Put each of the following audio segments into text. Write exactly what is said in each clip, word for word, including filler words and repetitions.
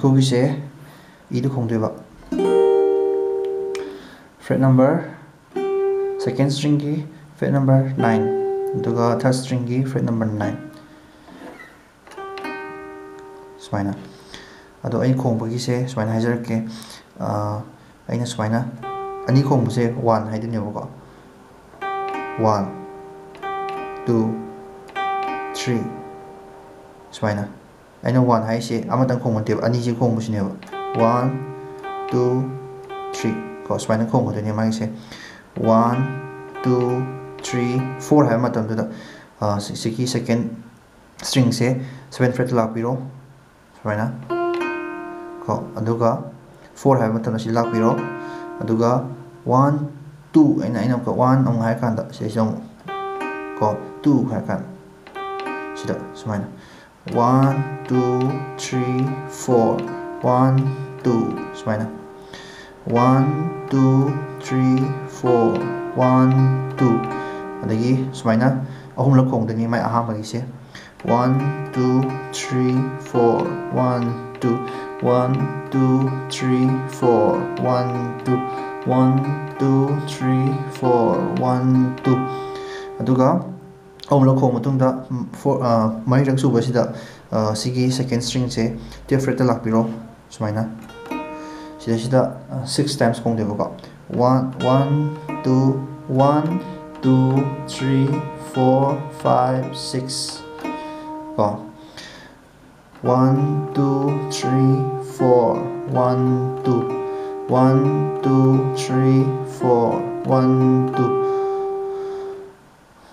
ꯁꯤꯒꯤꯁꯦ ꯏꯗ ꯈꯣꯡꯗꯣꯏꯕ꯫ Fret number, second stringꯒꯤ fret number nine, ꯑꯗꯨꯒ third stringꯒꯤ fret number nine, ꯁꯨꯃꯥꯏꯅ꯫ ꯑꯗꯣ ꯑꯩ ꯈꯣꯡꯕꯒꯤꯁꯦ ꯁꯨꯃꯥꯏꯅ ꯍꯥꯏꯖꯔꯛꯀꯦ꯫ ꯑꯥ, ꯑꯩꯅ ꯁꯨꯃꯥꯏꯅ ꯑꯅꯤ ꯈꯣꯡꯕꯁꯦ one ꯍꯥꯏꯗꯣꯏꯅꯦꯕꯀꯣ꯫ One, two, three, ꯁꯨꯃꯥꯏꯅ꯫ ꯑꯩꯅ one ꯍꯥꯏꯁꯦ ꯑꯃꯇꯪ ꯈꯣꯡꯕ ꯅꯠꯇꯦꯕ, ꯑꯅꯤꯁꯦ ꯈꯣꯡꯕꯁꯤꯅꯦꯕ꯫ One, two, three ꯀꯣ, ꯁꯨꯃꯥꯏꯅ ꯈꯣꯡꯒꯗꯣꯏꯅꯦ ꯃꯥꯒꯤꯁꯦ꯫ One, two, three, four ꯍꯥꯏꯕ ꯃꯇꯝꯗꯨꯗ, ꯑ, ꯁꯤ-, ꯁꯤꯒꯤ second stringꯁꯦ seven fretꯇ ꯂꯥꯛꯄꯤꯔꯣ, ꯁꯨꯃꯥꯏꯅ ꯀꯣ, ꯑꯗꯨꯒ four ꯍꯥꯏꯕ ꯃꯇꯝꯗ ꯁꯤ ꯂꯥꯛꯄꯤꯔꯣ, ꯑꯗꯨꯒ one, two ꯑꯩꯅ, ꯑꯩꯅ ꯑꯃꯨꯛꯀ one ꯑꯃꯨꯛ ꯍꯥꯏꯔ ꯀꯥꯟꯗ ꯁꯤꯗꯩꯁꯤꯗ ꯑꯃꯨꯛ ꯀꯣ, two ꯍꯥꯏꯔ ꯀꯥꯟꯗ ꯁꯤꯗ ꯁꯨꯃꯥꯏꯅ one, two, three, four, one, two ꯁꯨꯃꯥꯏꯅ꯫ One, two, three, four, one, two꯫ ꯑꯗꯒꯤ ꯁꯨꯃꯥꯏꯅ ꯑꯍꯨꯝꯂꯛ ꯈꯣꯡꯗꯣꯏꯅꯤ ꯃꯥꯏ ꯑꯍꯥꯟꯕꯒꯤꯁꯦ꯫ One, two, three, four, one, two, one, two, three, four, one, two, one, two, three, four, one, two꯫ ꯑꯗꯨꯒ ꯑꯍꯨꯝꯂꯛ ꯈꯣꯡ ꯃꯇꯨꯡꯗ, ꯎꯝ, four, ꯑ, ꯃꯔꯤꯔꯛ ꯁꯨꯕꯁꯤꯗ, ꯑ, ꯁꯤꯒꯤ second stringꯁꯦ twelve fretꯇ ꯂꯥꯛꯄꯤꯔꯣ꯫ ꯁꯨꯃꯥꯏꯅ ꯁꯤꯗꯩꯁꯤꯗ, ꯑ, six times ꯈꯣꯡꯗꯣꯏꯕꯀꯣ꯫ One, one, two, one, two, three, four, five, six ꯀꯣ꯫ One, two, three, four, one, two, one, two, three, four, one, two,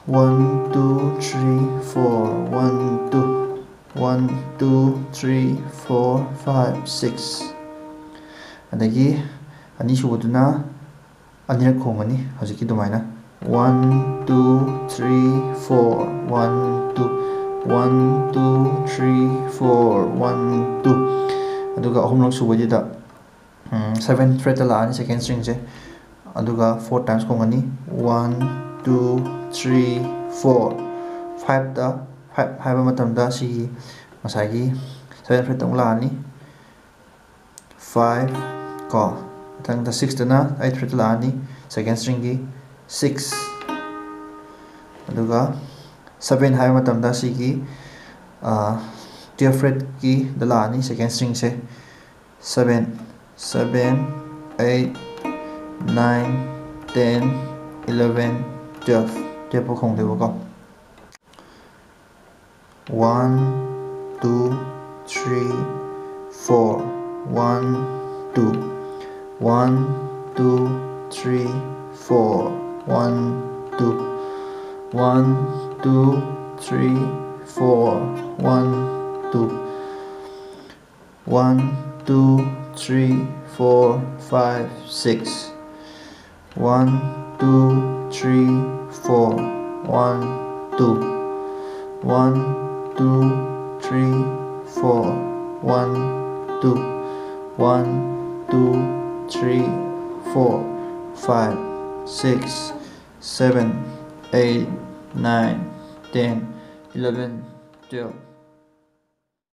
one, two, three, four, one, two, one, two, three, four, five, six꯫ ꯑꯗꯒꯤ ꯑꯅꯤꯁꯨꯕꯗꯨꯅ ꯑꯅꯤꯔꯛ ꯈꯣꯡꯒꯅꯤ ꯍꯧꯖꯤꯛꯀꯤ ꯑꯗꯨꯃꯥꯏꯅ꯫ One, two, three, four, one, two, one, two, three, four, one, two꯫ ꯑꯗꯨꯒ ꯑꯍꯨꯝꯂꯛ ꯁꯨꯕꯩꯗꯨꯗ, ꯎꯝ, seven fretꯇ ꯂꯥꯛꯑꯅꯤ second stringꯁꯦ꯫ ꯑꯗꯨꯒ four times ꯈꯣꯡꯒꯅꯤ꯫ One, two, three, four꯫ Fiveꯇ, five ꯍꯥꯏꯕ ꯃꯇꯝꯗ ꯁꯤꯒꯤ ꯉꯁꯥꯏꯒꯤ seven fretꯇ ꯑꯃꯨꯛ ꯂꯥꯛꯑꯅꯤ꯫ five ꯀꯣ, ꯃꯊꯪꯗ sixꯇꯨꯅ eighth fretꯇ ꯂꯥꯛꯑꯅꯤ, second stringꯒꯤ six꯫ ꯑꯗꯨꯒ seven ꯍꯥꯏꯕ ꯃꯇꯝꯗ ꯁꯤꯒꯤ twelfth fretꯀꯤꯗ ꯂꯥꯛꯑꯅꯤ, second stringꯁꯦ꯫ Seven, seven, eight, nine, ten, eleven, twelve, twelve ꯐꯥꯎ ꯈꯣꯡꯗꯣꯏꯕꯀꯣ꯫ One, two, three, four, one, two, one, two, three, four, one, two, one, two, three, four, one, two, one, two, three, four, five, six. One, two, three, four. One, two. One, two, three, four. One, two. One, two, three, four, five, six, seven, eight, nine, ten, eleven, twelve.